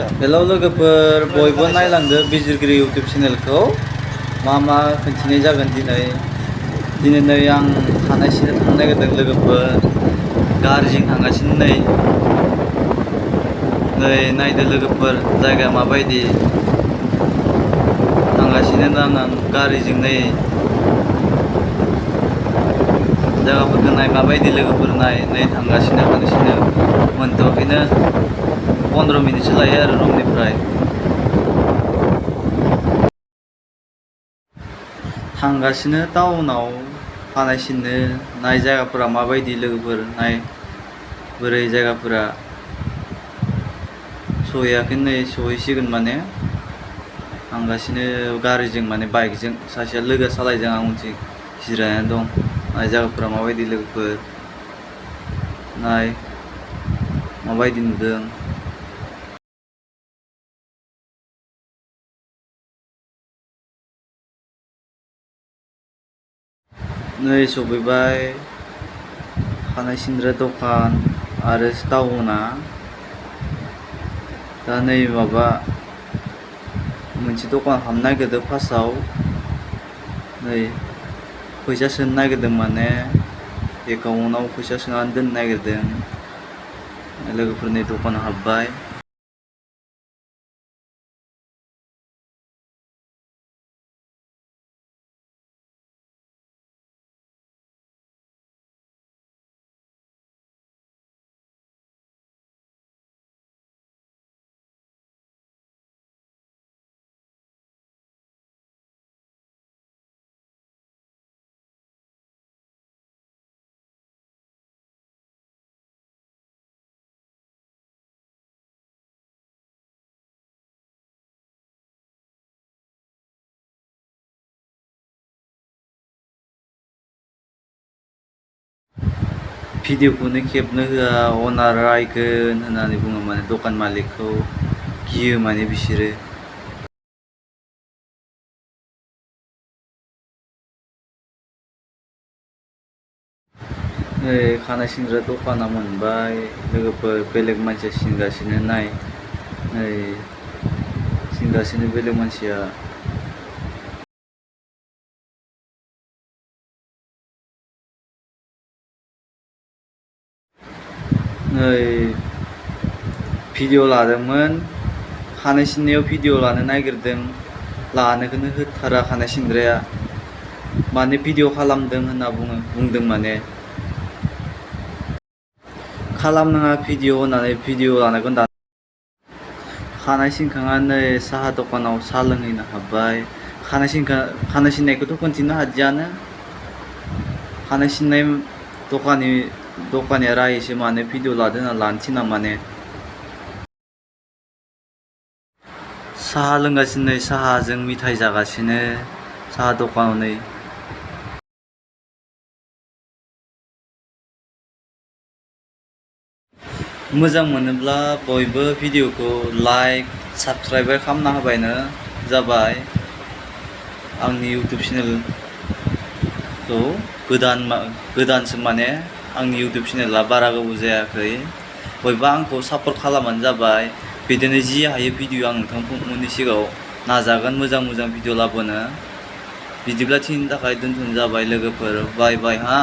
hello लोगोफोर बयबो नायलांदो बिजिरगिरि इउटुब चेनेलखौ मा खोन्थिनाय जागोन दिनै नै आं थानायसिनो थांनो नागिरदों लोगोफोर गारिजों थांगासिनो नै नायदो लोगोफोर जायगाया माबायदि थांगासिनो आं गारिजों नै जायगाफोरखौ नाय माबायदि लोगोफोर नाय थांगासिनो मोनथ'वाखैनो 15 मिनिटसो लायो आरो रुमनिफ्राय थांगासिनो टाउनाव थानायसिनो नाय जायगाफोरा माबायदि लोगोफोर नाय बोरै जायगाफोरा सहैयाखै नै सहैसिगोन माने थांगासिनो गारिजों माने बाइकजों सासेया लोगो सालायजों आं उनथिं जिरायनानै दं नाय जायगाफोरा माबायदि लोगोफोर नाय माबायदि नुदों नै सफैबाय खानाय सिनग्रा दखान आरो टाउना दा नै माबा मोनसे दखान हाबनो नागिरदों फार्स्टआव नै फैसा सोनो नागिरदों माने एकाउन्टाव फैसा सोनानै दोननो नागिरदों लोगोफोरनि दखानाव हाबबाय भिडिअखौनो खेबनो होआ अनार रायगोन होननानै बुङो माने दखान मालिकखौ गियो माने बिसोरो नै खानाय सिनग्रा दखाना मोनबाय लोगोफोर बेलेग मानसिया सिनगासिनो नाय नै सिनगासिनो बेलेग मानसिया नै भिडिअ लादोंमोन खानाय सिननायाव भिडिअ लानो नागिरदों लानोखौनो होथारा खानाय सिनग्राया माने भिडिअ खालामदों होनना बुंदों माने खालामनाङा भिडिअ होननानै भिडिअ लानायखौ खानाय सिनखांनानै साहा दखानाव साहा लोंहैनो हाबबाय खानाय सिननायखौथ' खोन्थिनो हादियानो खानाय सिननाय दखानिया रायोसो माने भिडिअ लादों होनना लानो थिना माने साहा लोंगासिनो साहाजों मिथाइ जागासिनो साहा दखानाव नै मोजां मोनोब्ला बयबो भिडिअखौ लाइक साबस्क्राइब खालामना होबानो जाबाय आंनि इउटुब चेनेलखौ गोदानसो माने आंनि इउटुब चेनेला बारा गोबाव जायाखै बयबो आंखौ सापर्ट खालामबानो जाबाय बिदिनो जि हायो भिडिअ आं नोंथांमोननि सिगाङाव नाजागोन मोजां भिडिअ लाबोनो बिदिब्ला थिनि थाखाय दोनथ'नाय जाबाय लोगोफोर बाय हा